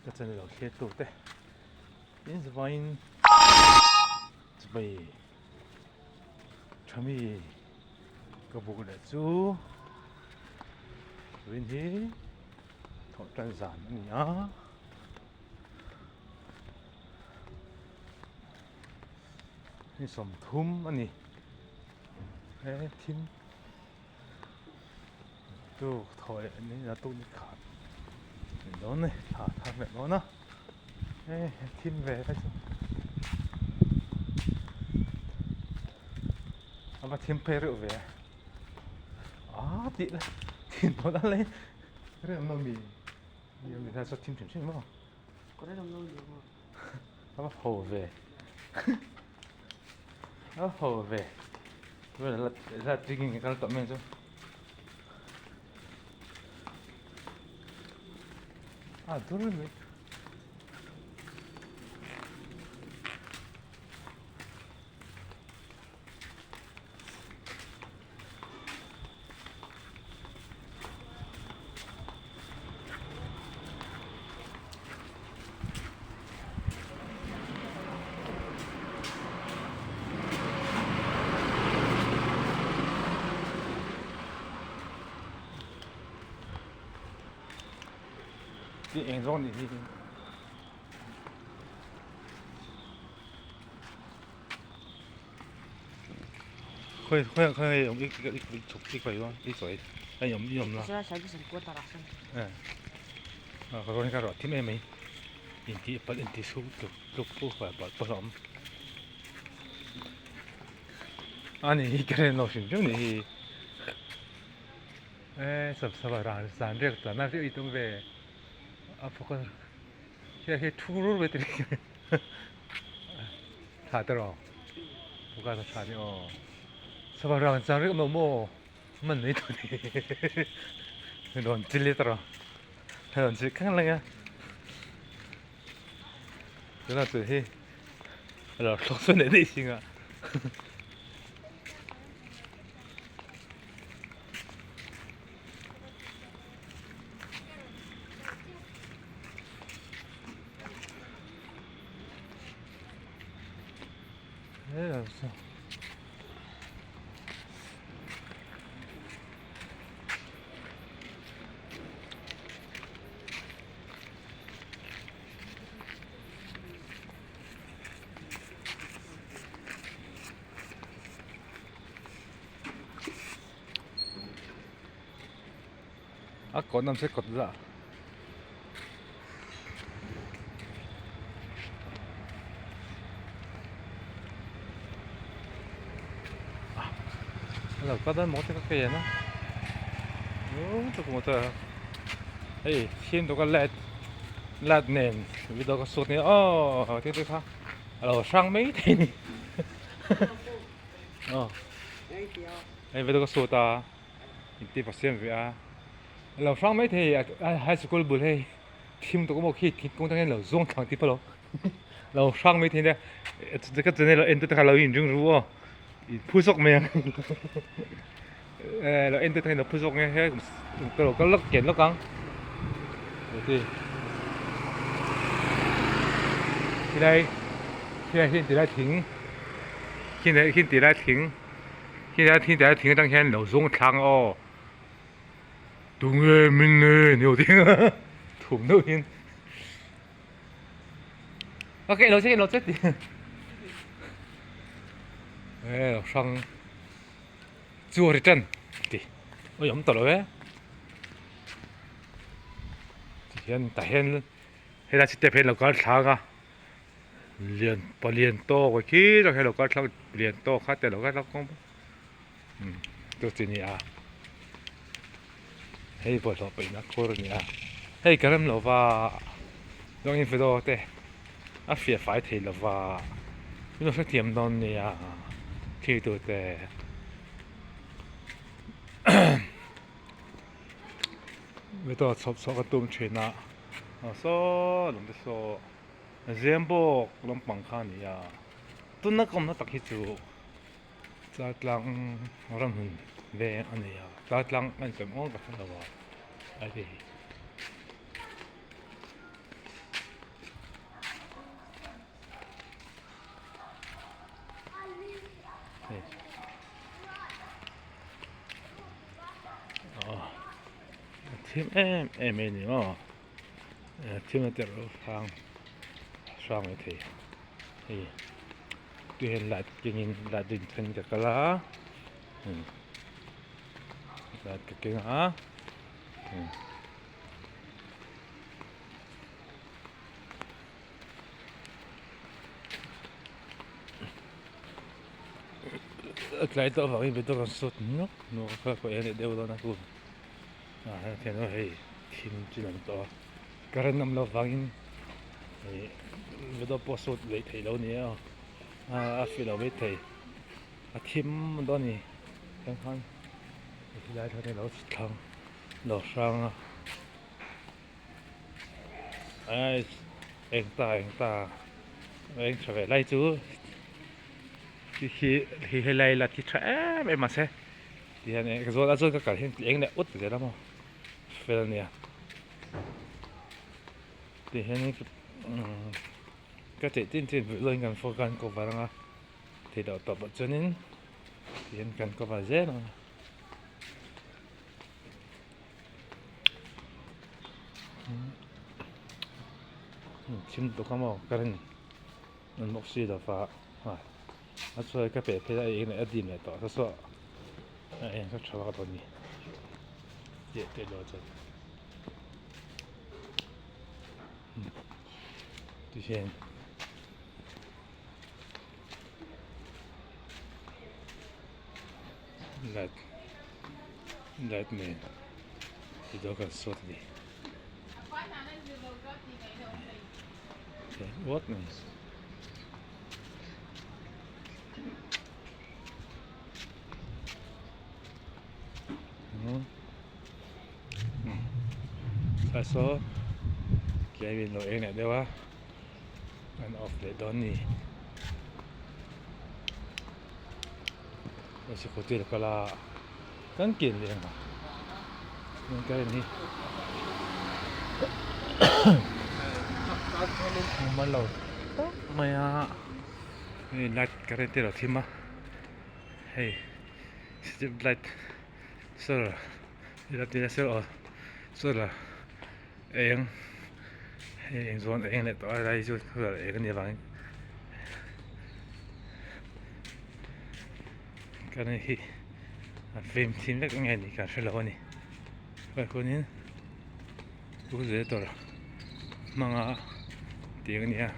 Ka channel lo thlir tu te in zavain chibai thami ka buk leh chu rin hi thawh tan zan a ni a. Ni 30 a ni he thim tu thaw leh ni a tuk ni khat ni dawn a ni thla thar leh dawn a he thim ve te chu a va thim phei reuh ve a tih la thim pawh a la reuh lo mi mi kha chu thim hrim hrim maw. A va ho ve a va ho ve la tringin ka kal tawh mai chu a dur mai. Ti eng zawng nih hi. Khawi khawi khawi nge awm i i chhuk i khawi dawn i sawi a i awm i awm la a ka rawn ka ruah thim em mai intih palh intih chhuk tluk tluk tluk fai palh pawh a awm a ni hi ka rin lo hrim hrim a ni hi e sap sap a ran zan riak tlan a riak i tum ve a fawk a hei hi thu rur ve te Tha te rawh Buka ta tha ni aw Sava rang chang rik lo maw man nei tu ni rawn chili te rawh rawn chil khang leng a tuna chu hi a lo thlawk sawn leh daih singa A kawt awm se kawt lah. A lo kal dawn maw te ka ken a hei thim dawk a light light nen video ka shoot nia aw te te kha a lo hrang mai thei a ni aw hei video ka shoot a. Inti va siam ve a lo hrang mai thei a high school bul hei thim tawk emaw khi thingkung atang hian lo zawng thlang tih pawh lo lo hrang mai thei nia ka channel ah en te kha lo inring ru aw in phu zawk mai ang eh lo en te kha in lo phu zawk mai ang ka lo kal lawk ken lawk ang khilai khilai khi tilai thing khilai khi tilai thing. Khi thing te thing atang hian lo zawng thlang aw tunge min nge ni ho ding a thum deuh hian. Ka keih lo che keih lo che ti. E lo hrang chu return ti. Oi awm tawh lo e. Ti hian tah hian helai step hian lo kal thlang a. Lian palian tawk a khi tak hian lo kal thlang lian tawk kha te lo kal thlang kawng umm chu chi ni a hei bawlhhlawh peihna khur a ni a hei ka rem lo va chuan in video te a fiah fai thei lo va min lo hrethiam dawn nia thlir tute video chhawp chhuah ka tum thin a aw saw lawm te saw. Zembawk lampang kha a ni a, tuna ka awmna tak hi chu Chaltlang ramhmun veng a ni a, Chaltlang a insawi maw ka hre lo a, a ti. Hei aw a thim em em mai a ni maw. Thil a terh loh hrang hrang mai thei hei tui hian light kengin light a inthen ka kal a light ka keng a a tlai tawh avangin video kan shoot nawk nawk a kha en leh deuh dawn a chu. Ah hetiang chu hei thim chin a ni tawh a current awm loh vangin ih video pawh shoot leh theih loh a ni a a fiah lo maithei a thim dawn a ni tiang khan helai thla te lo thlang lo hrang a ai eng ta eng ta eng tha ve lai chu khi khi helai la thi tha em em mahse. Tihian eng ka zawl a zawl ka kal hian eng leh ut zel a maw fel a nia tihian umm ka theih tin tin ruih lawin kan kan cover anga theih loh tawp ah chuanin tihian kan cover zel ang thim tuk a maw ka rin an bawk si lo va a chuan ka peh phei a eng leh a dim leh tawh saw a eng kha tha vak dawn a ni tih teh lo chuan tihian light light nen video kan shoot a ni uat mai. Tlai saw tlem in lo eng leh deuh a an off leh dawn ni a sikul te kal a kan ken leh ang a ka en hi mumal lo tak mai a hei light current te a lo thim a hei strip light solar solar eng hei eng zawn a eng leh tawh a helai chu solar eng a nih avangin current hi a fim thim vek nge ni ka hrelo a ni helai khuanin generator hmanga tih a ni a.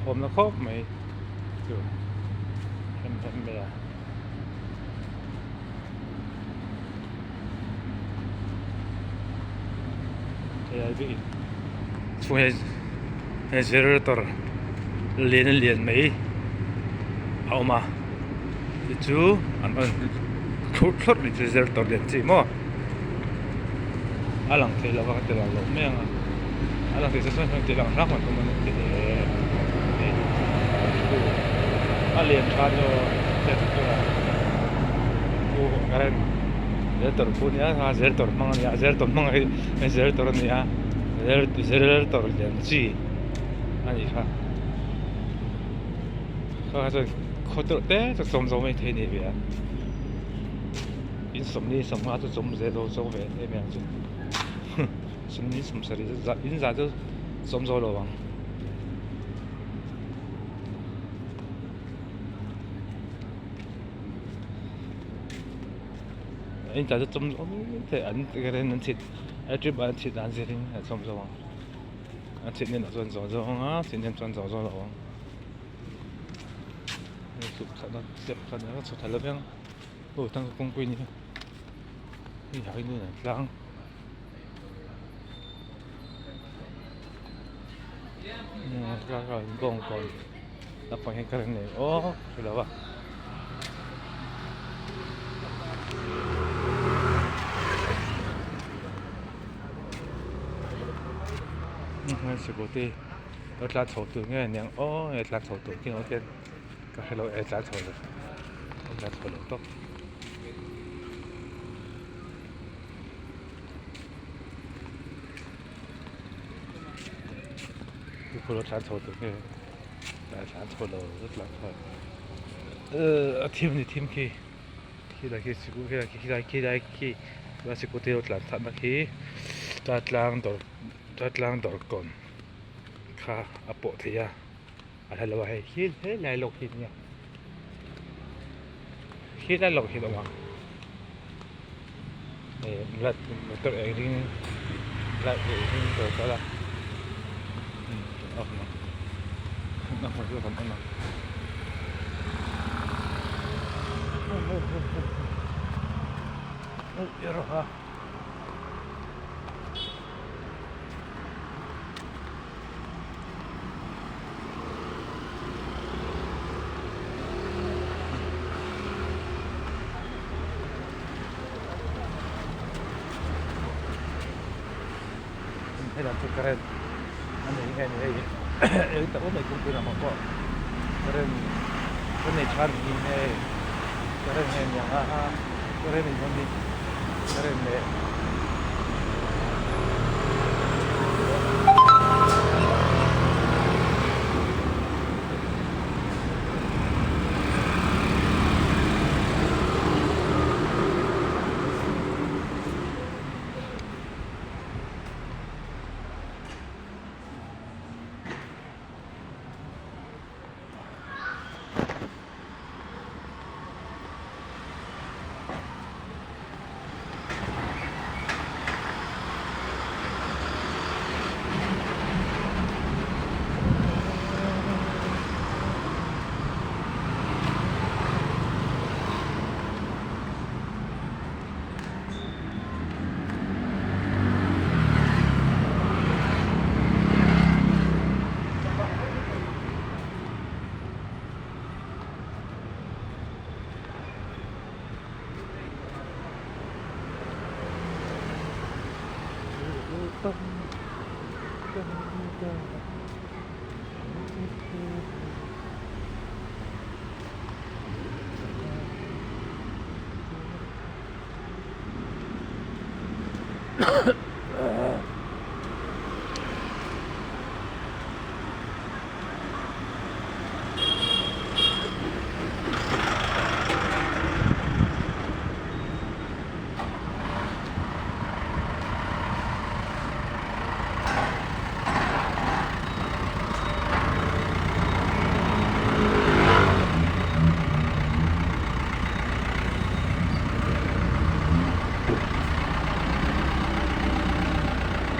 Thawm na khawp mai chu hem hem mai a. Hei bik chhung hian hei generator lian a lian mai a awm a ti chu an rawn thlurh thlurh ni chu generator lian chi maw a lang thei lova ka ti lang lo mai ang a a lang thei sa chuan ti lang hlak mai pawh an ti hle a lian tha chu generator a. khu current generator khu ania kha generator hmang ania generator hmang hi generator a ni a generator lian chi a nih kha kha chuan khaw teuh te chu chawm zo mai thei a ni ve a in sawmli sawmnga chu chawm zel zo ve em em ang chu sawmli sawmsarih chu in zah chu chawm zo lo ang. In tah chu chawm zawm thei an current an chhit electric bulb an chhit dan zirin a chawm zawk ang a chhit nen ah chuan zawng zawng ang a chhit nen chuan zawng zawng lo ang hei chhuk thla step kha nia chhuk thla lo vek ang aw tangka kawngpui a ni a hei ah hian an tlang. Bawngkawn lampang hian current nei aw hre lo a. Scooty lo tlan chho tur nge niang aw nge tlan chho tur khi ang khian ka hre lo e tlan chho lo tlan chho lo tawp. Tukverh a tlan chho tur nge a tlan chho lo a tlan chho a thim a ni thim khi khilai khi sikul khi khilai khilai khi tuna sikul te lo tlan chhatna khi tlang dawr tlang dawr kawn kha a pawh theih a a hla lo a hei khi helai lawk hi nia khilai lawk hi a awm ang light motor eng ring light eng ring tur kal a kan off ang kan on ang oh. Helam chu current a nei nge ni hei eng tak awm mai kawngpui lamah pawh current ka nei tha ni hei current nge niang a current in hawn hi current leh.